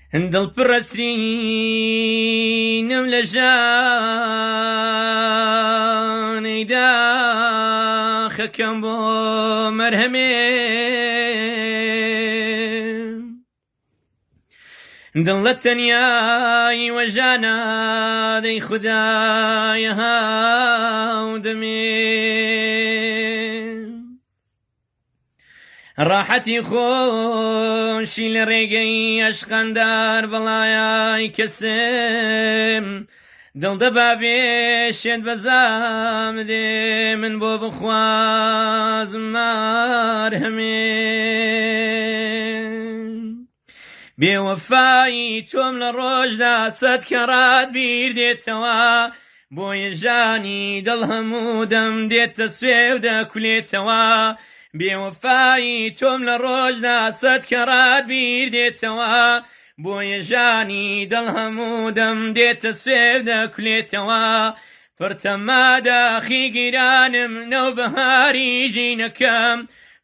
دڵ پڕە سرینم لە ژانەی داخەکەم بۆ مەرهەمێ. دڵ لە تەنیایی وەژانە دەی خودایە هاودەمێ. ڕاحەتی خۆشی لە ڕێگەی ئەشقاندار بەڵایای کەسم دڵ دەبا بێشێت بەزام دێ من بۆ بخوازم مارهەمێ. بێوەفایی تۆم لە ڕۆژدا سەد کەڕات بیر دێتەوە، بۆیە ژانی دڵ هەموو دەم دێتە سوێ و دەکولێتەوە. بێوەفایی تۆم لە ڕۆژدا سەد کەڕات بیر دێتەوە، بۆیە ژانی دڵ هەموو دەم دێتە سوێ و دەکولێتەوە. پڕتەماداخی گیرانم نەوبەهاری ژینەکەم،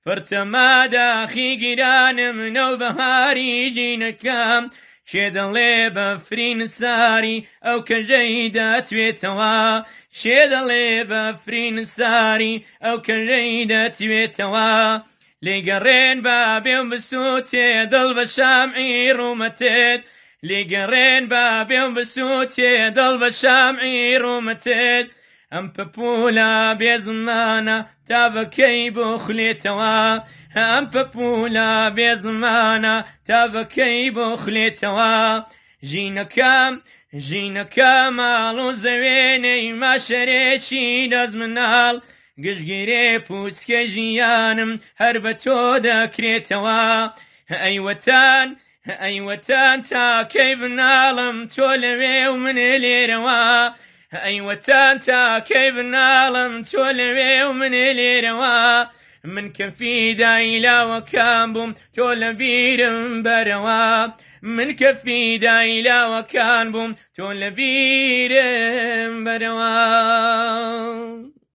پڕتەماداخی گیرانم نەوبەهاری ژینەکەم. کێ دەڵێ بەفرین ساری ئەو کەژەی دەتوێتەوە، کێ دەڵێ بەفرین ساری ئەو کەژەی دەتوێتەوە. لێگەڕێن با بێ و بسووتێ دڵ بە شامعی ڕوومەتت، لێگەڕێن با بێ و بسووتێ دڵ بە شامعی ڕوومەتت. ئەم پەپوولە بێزمانە تا بەکەی بخولێتەوە، ئەم پەپوولە بێزمانە تا بەکەی بخولێتەوە. ژینەکەم ژینەکە ماڵ و زەوێنەی ماشەرێکی دەست مناڵ، گشتگیرێ پوچکەی ژیانم هەر بە تۆ دەکرێتەوە. ئەی وەتەن ئەی وەتەن تا کەی بناڵم تۆ لەوێ و من لێرەوە، ئەی وەتەن تا کەی بناڵم تۆ لەوێ و من لێرەوە. من کە فیدای لاوەکان بووم تۆ لە بیرم بەرەوە، من کە فیدای لاوەکان بووم تۆ لە بیرم بەرەوە.